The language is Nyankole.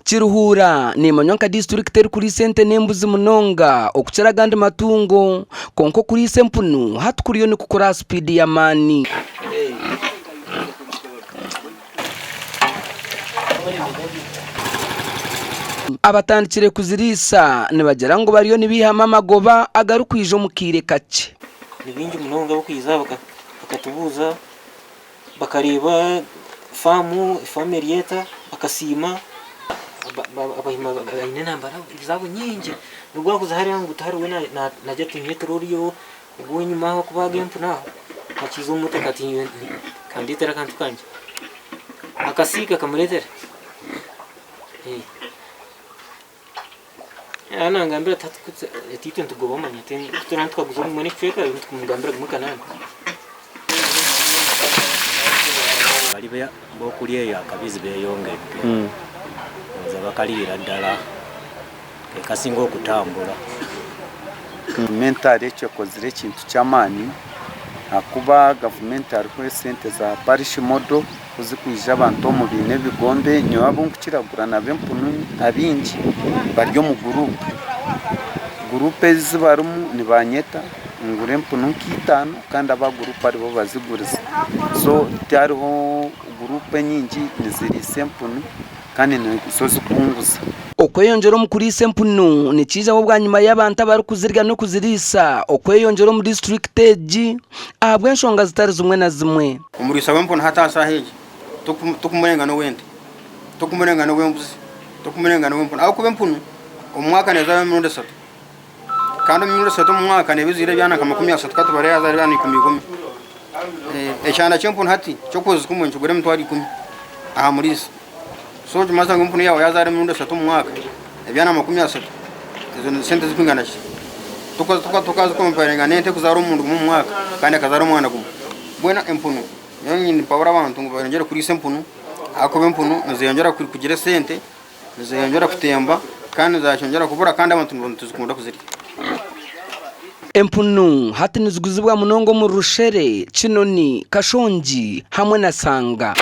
Kiruhura neemanywa nka disiturikiti erikuriisa ente n'embuzi munonga okukira agandi matungo, kwonka okuriisa empunu hati kuriyo nikukura aha sipiidi y'amaani. Abatandikire kuziriisa nibagira ngu bariyo nibaihamu amagoba agarikwija omu kaire kakye. Ni baingi munonga abarikwija aha bakatubuuza bakareeba faamu, faamu eri eta bakasiima abahima baine enamba zaabo nyingi nobu waakuza hariya ngu tihariho naagira ati nyetera oriya ogu ow'enyima aho arikubaaga empunu aho akiiza omu motoka ati kandeetere akantu kangye akasiika kamureetere. Yaaba nangambira ati hati ati itwe nitugoba omanya ati ku turaba nitukaguza gumwe n'ekicweka reero tukamugambira gumwe kanaana. Bari b'okurya eyo akabizi beyongedde ndowooza bakaliira ddala kekasinga okutambura. Gavumenti ahari ekyo ekozire ekintu ky'amaani ahakuba gavumenti hariho esente za parish model ku zirikwija abantu omu baine ebigombe nyowe abu ndikukira kugura nabo empunu abaingi bari omu guruupu. Guruupu ezi barimu nibanyeta ngure empunu nka itaano kandi aba guruupu aribo baziguriza. So tihariho guruupu enyingi niziriisa empunu kandi nizo zikunguza. Okweyongyera omu kuriisa empunu nikiijaho bwanyima y'abantu abarikuzirya n'okuziriisa okweyongyera omu disiturikiti egi ahabw'enshonga zitari zimwe na zimwe. Omuriisa w'empunu hati aha shaaha egi tikumurenga n'ow'ente, tikumurenga n'ow'embuzi, tikumurenga n'ow'empunu ahabw'okuba empunu omu mwaka neezaara emirundi eshatu kandi omu mirundi eshatu omu mwaka neeba ezaire ebyana nka 30 ka tubare yaazaara ebyana ikumi ikumi. Ekyana ky'empunu hati ky'okwezi kumwe nikigura emitwaro ikumi aha muriisa. So nikimanyisa ngu empunu yaawe yaazaara emirundi eshatu omu mwaka ebyana 30 ezo ni sente zirikwingana ki? Tukaazikomparinga n'ente erikuzaara omurundi gumwe omu mwaka kandi ekazaara omwana gumwe. Mbwenu empunu nyowe nimpabura abantu ngu bayongyere kuriisa empunu ahakuba empunu nizeyongyera kugira esente, nizeyongyera kutemba kandi nizakyongyera kubura kandi abantu nituzikunda kuzirya. Empunu hati niziguzibwa munonga omuri Rushere, Kinoni, Kashongi hamwe na Sanga.